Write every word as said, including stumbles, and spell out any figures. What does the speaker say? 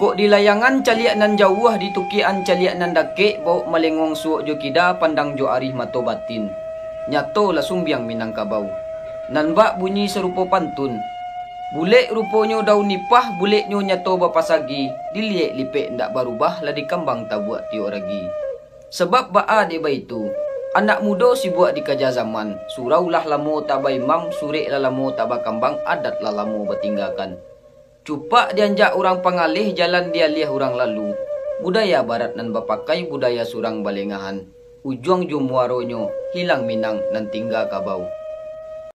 Kok di layangan caliak nan jauah, di tukiak-an caliak nan dakek, bawok malengong suok jo kida, pandang jo arih mato batin. Nyato lah sumbiang Minangkabau. Nan bak bunyi sarupo pantun. Bulek ruponyo daun nipah, buleknyo nyato bapasagi, diliek lipek ndak barubah, lah dikambang tabuak tiok ragi. Sabab baa dek baitu, anak mudo sibuak dikaja zaman, surau lah lamo tak baimam, surek lah lamo tak bakambang, adat lah lamo batinggakan. Cupak dianjak urang pangalih, jalan dialiah urang lalu. Budaya barat nan bapakai, budaya surang balengahan. Ujuang jo muaronyo, hilang Minang nan tingga kabau.